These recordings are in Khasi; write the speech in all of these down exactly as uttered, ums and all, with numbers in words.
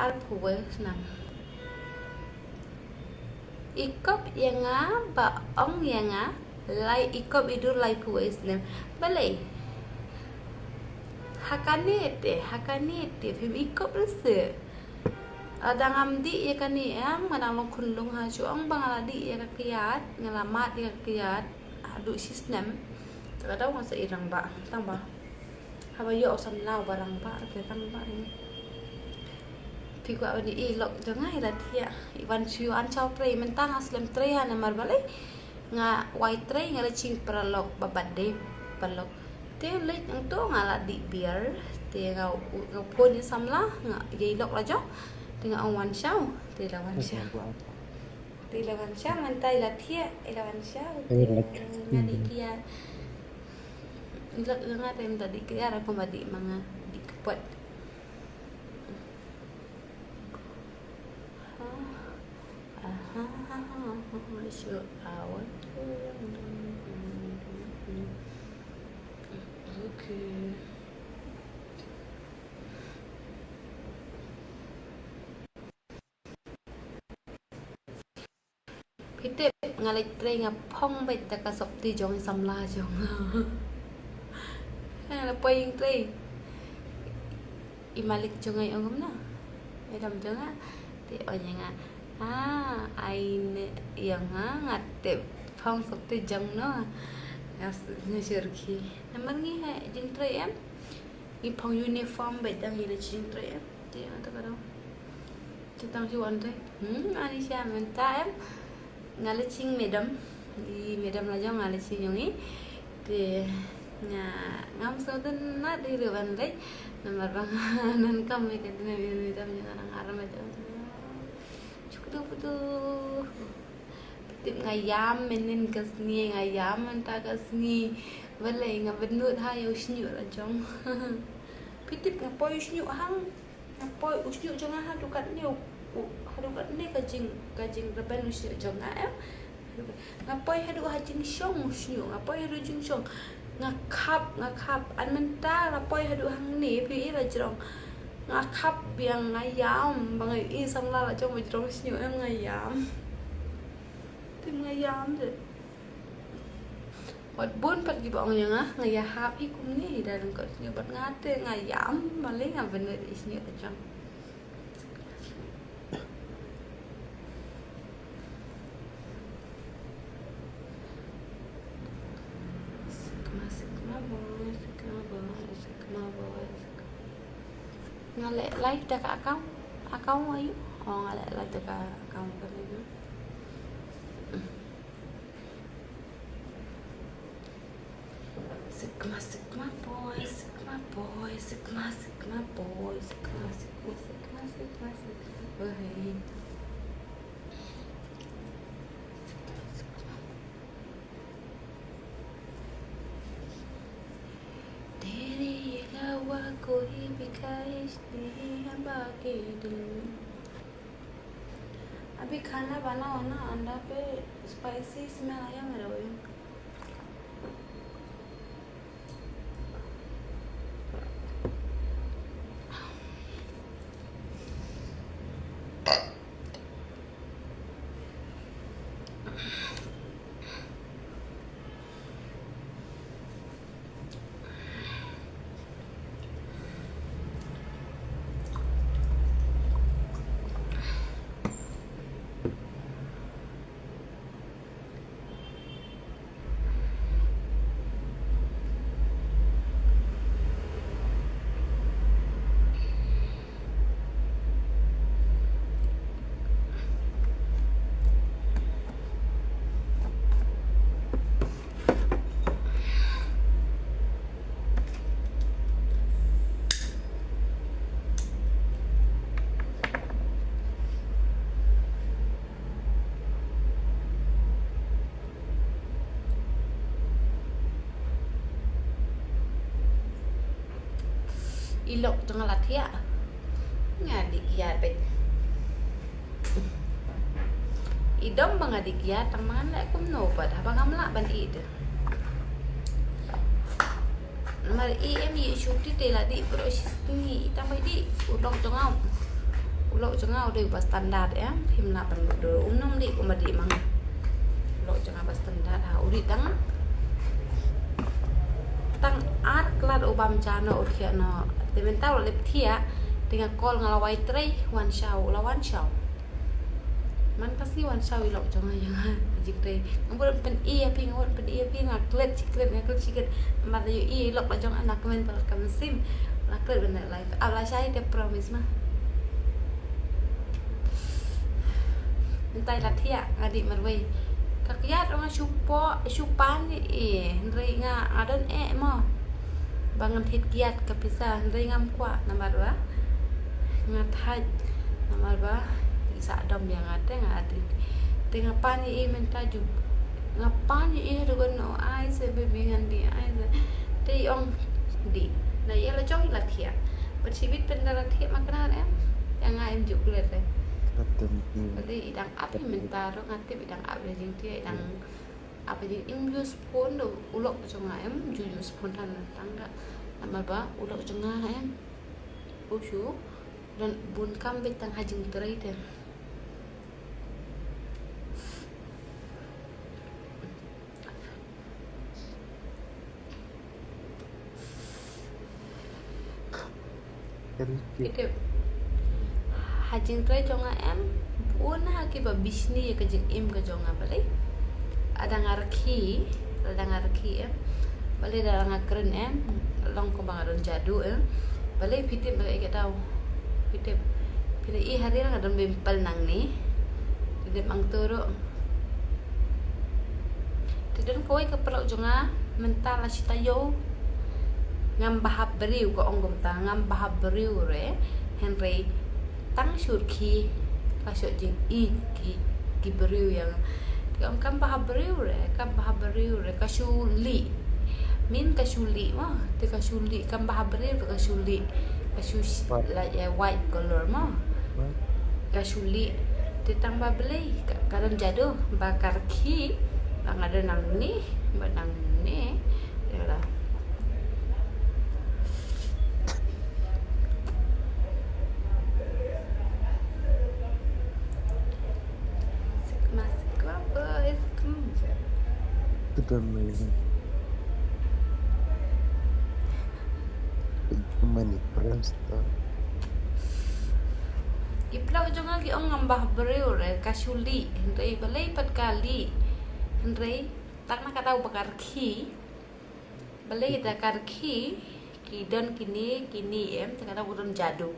arphew wei snem. I kop ïa nga ba ong ïa nga lai, i kop i dur laiphew wei snem. Balei? Ha kane te, ha kane te phim i kop rese. Lada ngam dih ïa kane em, nga dang long khunlung ha shu ong ba nga la dih ïa ka kiad, nga la mad ïa ka kiad haduh shi snem. Te ka daw nga sa i rangbah, tang ba haba ïoh u samla uba rangbah, te rangbah ni. Phi kwah ban i lok jong nga, i la thiah. I wan shu, wan shaw trei, mynta nga slem trei ha, namar balei? Nga wai trei, nga la shim paralok ba birthday paralok. Te leit nangto nga la dih beer, te nga, nga phone ïa samla, nga ïa i lok la jong. Te nga ong wan shaw, te la wan shaw. Te la wan shaw, mynta i la thiah, i la wan shaw. Te nga dih kiad. I lok jong nga te mynta dih kiad, kumba dih ma nga, dih kpot. Okay. Phi tip, nga leit trei nga phong beit da ka sopti jong i samla jong nga. Nga la poi ïing trei. I malik jong nga i ong kumno? I dom jong nga. Te ong ïa nga, ah, ai ne ïa nga, nga tip phong sopti jong no. Nga s-, nga syrkhei. Namar ngi ha jingtrei em. Ngi phong uniform beit da ngi la jingtrei em. Te ong ta ka dong. Te tang shu wan te. Hmm, ani sha mynta em. Nga la shim madam. I madam la jong nga la shim jong i. Te nga ngam sngewtynnat ïa ruh ban leit. Namar ba nga nang kam ïa ka dina ïa madam jong nga nang aram la jong. Chukdu budu. Phi tip nga ïam mynnin ka sngi, nga ïam mynta ka sngi. Balei nga bynnud ha ïa u shñiuh la jong. Phi tip nga poi u shñiuh hang. Nga poi u shñiuh jong nga haduh katne u, u, haduh katne ka jing, ka jingrben u shñiuh jong nga em. Nga poi haduh ha jingshong u shñiuh, nga poi haduh jingshong. Nga khap, nga khap. An mynta la poi haduh hangne phi i la jrong. Nga khap biang, nga ïam ba nga i samla la jong ba jrong shñiuh em, nga ïam. Te nga ïam te. Wat bun pat kiba ong ïa nga, nga ïahap hi kumne hi da lyngkot shñiuh bad nga te nga ïam, balei nga bynnud i shñiuh la jong. Sigma, Sigma boy, Sigma boy, Sigma boy, Sigma. Nga leh live da ka account, account aïu? Oh, nga leh live da ka account ka ni. Sigma, Sigma boy, Sigma boy, Sigma, Sigma boy, Sigma, Sigma, Sigma, Sigma, Sigma boy. Sigma, Sigma. तेरे अलावा कोई भी ख्वाहिश नहीं है बाकी दिल में। अभी खाना बनाओ ना, अंडा पे स्पाइसी स्मेल आया मेरे को। I lok jong nga la thiah. Nga dih kiad beit. I dom ba nga dih kiad, tang ba ngan leh kumno pat haba ngam lah ban ïeh de. Namar i em i shuti te la dih baroh shi sngi, i tang ba i dih u lok jong nga. U lok jong nga u dei uba standard, eh. Phim lah ban dur. Um nym dih kumba dih mang. U lok jong nga ba standard ha. U dih tang, tang ar klat u bam ja noh u thiah noh. Te mynta u la lip thiah. Te nga call nga la wai trei wan shaw, u la wan shaw. Man ka sngi wan shaw i lok jong nga ïa nga. Jingtrei. Nga bud pyn-i ïa phi, nga bud pyn-i ïa phi, nga klet shi klet, nga klet shi klet. Namar ïohi i lok la jong nga na kmen pala ka mynsiem. La klet ban leh live. Ap lashai te promise ma. Mynta i la thiah nga dih marwei. Ka kiad nga shu po, shu pan i, hynrei nga, nga don eh mo. Ba ngam thied kiad ka pisa, hynrei ngam kwah namar ba nga thait, namar ba i sah dom ïa nga te nga dih. Te nga pan i mynta ju. Nga pan i ruh ngan ong ai se baby ngan dih ai se. Te i ong dih. Na ïa la jong i la thiah. Bad shibit pynda la thiah ma kynnoh em. Ïa nga em ju klet te. Bad i dang ap i mynta ruh nga tip i dang ap ïa jingthiah, i dang ap ïa jingim use phone da u lok jong nga em, ju use phone tang tang da. Namar ba u lok jong nga em. U shu don bun kam beit tang ha jingtrei te. Phi tip, ha jingtrei jong nga em, bun ha kiba bishni ïa ka jingim ka jong nga balei. Lada nga rkhie, lada nga rkhie em. Balei lada nga kren em, long kumba nga don jadu em. Balei phi tip ba ka daw. Phi tip, phi la i ha ril nga don pimple nangne. Phi tip mang turu. Te don kawei ka paralok jong nga mynta la shi taïew. Ngam bha hap briew, ka ong kumta, ngam bha hap briew re. Hynrei tang shu rkhie ka shah jingïeit ki, ki briew ïa nga. Te ka ong kam bha hap briew re, kam bha hap briew re, ka shu lieh. Min ka shu lieh mo, te ka shu lieh, kam bha hap briew re ka shu lieh. Ka shu sh-, like a white color mo. Ka shu lieh. Te tang ba balei ka, ka don jadu ba ka rkhie ba nga don nangne, ba nangne. Ïa la. Sikma, sikma, boy, sikma. Kita amazing. Many friends ta. Ki paralok jong nga ki ong ngam bha briew re, ka shu lieh, hynrei balei pat ka lieh, hynrei tang na ka daw ba ka rkhie. Balei da ka rkhie, ki don kine, kine em, te ka daw ka don jadu.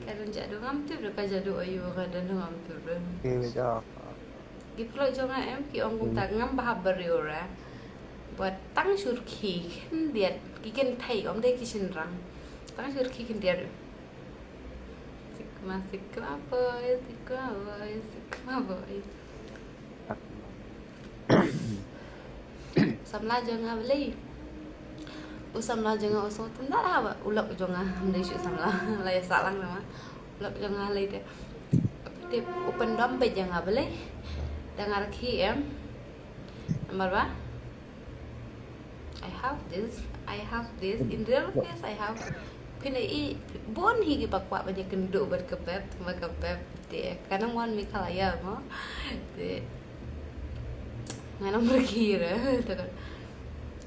Ka don jadu, ngam tip re ka jadu aïu ka don, ngam tip re. Ki paralok jong nga em, ki ong kumta ngam bha briew re. Bad tang shu rkhie khyndiat, ki kynthei, ym dei ki shynrang. Tang shu rkhie khyndiat. Sikma, sikma boy, sikma boy, sikma boy. Samla jong nga balei. U samla jong nga u sngewtynnat ha ba u lok jong nga, ym dei shu samla. La ïa sah lang namar u lok jong nga lei te. Te u pyndom beit jong nga balei. Da nga rkhie em. Namar ba I have this, I have this. In real case, I have. Phin i bun hi kiba kwah ban ïakynduh bad ka beb, bad ka beb. Te ka nang wan Meghalaya mo. Te nga nang rkhie re. Te ka,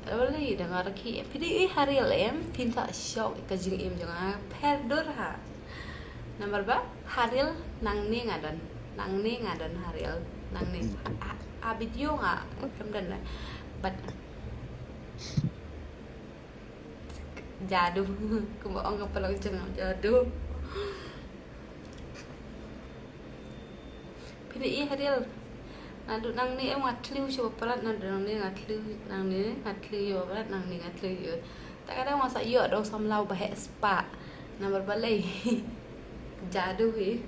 balei da nga rkhie. Phi dei i ha ril em, phin sa shock ka jingim jong nga. Pher dur ha. Namar ba ha ril nangne nga don. Nangne nga don ha ril. Nangne. Ha, ha, ha video nga kam don. But jadu. Kumba ong ka paralok jong nga jadu. Phi dei i ha ril. Naduh nangne em nga thliew shuwa palat, naduh nangne nga thliew, nangne nga thliew shuwa palat, nangne nga thliew shuwa. Ta ka dang nga sa ïoh da u samla uba heh spah. Namar balei. Jadu hi.